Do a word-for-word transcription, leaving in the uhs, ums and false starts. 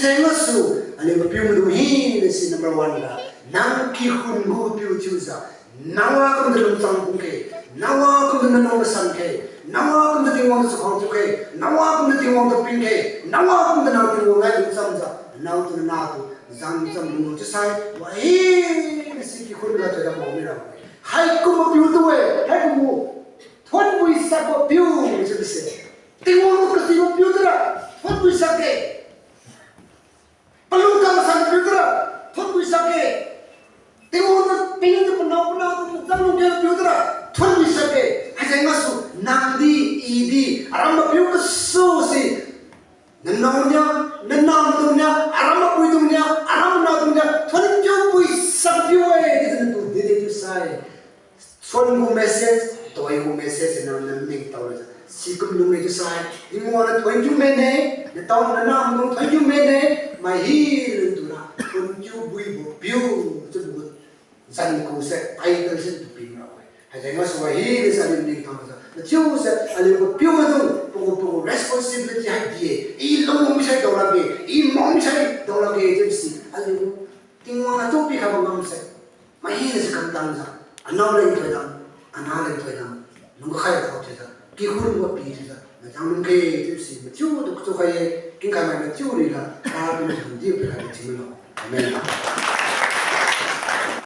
Jeng gasu, aliu piu maidung hina si number one ga, nang kikhun gu piu thiujiu, Noah kumjiu lungchang pum khe, Noah kumjiu nanao masan khe, Noah kumjiu Tingwang tu chakhuang thiu khe, Noah kumjiu Tingwang tu ping khe, Noah kumjiu nang Tingwang nai lungchamjiu, nao tu nana tu, zan cham lung chiusai, wahi, si kikhun ga thoidam mao mira. Haikumbo piu tu-e, haikumbo, thuonbui sakbo piu, chiubo se. Tingwang tu kasibo piu tura, thuonbui sak khe. Palung kamasan piu tura, thuonbui sak khe. Tingwang tu ping tu panao panao tu cham lung khe piu tura, thuonbui sak khe. Haijeng gasu nang di, i di, aram mapiu kasu si. Nanao nia, nanao maidung nia, aram mapuidung nia, aram manao dung nia, thuonkiu pui sak piu-e, chiujiu natu dide chiusai. Thuon gu message, doi gu message nang ningtao lujiu. Sikum lung-e chiusai, Tingwang niu thuonkiu mane, natao nanao maidung thuonkiu mane, mai hi lun tuna, thuonkiu buibo piu, chiubo zan ku se, title se tu pin ra-e. Haijeng gasu wahi le sa aliu ningtao lujiu. Mathiu se aliu gu piu maidung, pagu pagu responsibility hai di-e. I lung misai daolakge, i mao misai daolakge, chiubo si. Aliu Tingwang atu pikhaibo ngam se. Mai hina si kamtangjiu, anao leng thoidam, ana leng thoidam, lungkakhai thao thiujiu, kikhun wa pi thiujiu, machang lung khe chiubo si, mathiu tu kachiu khai-e, kingkhai mai mathiu riga, pa pi mathiu di pikhai mathiu milo. Amen.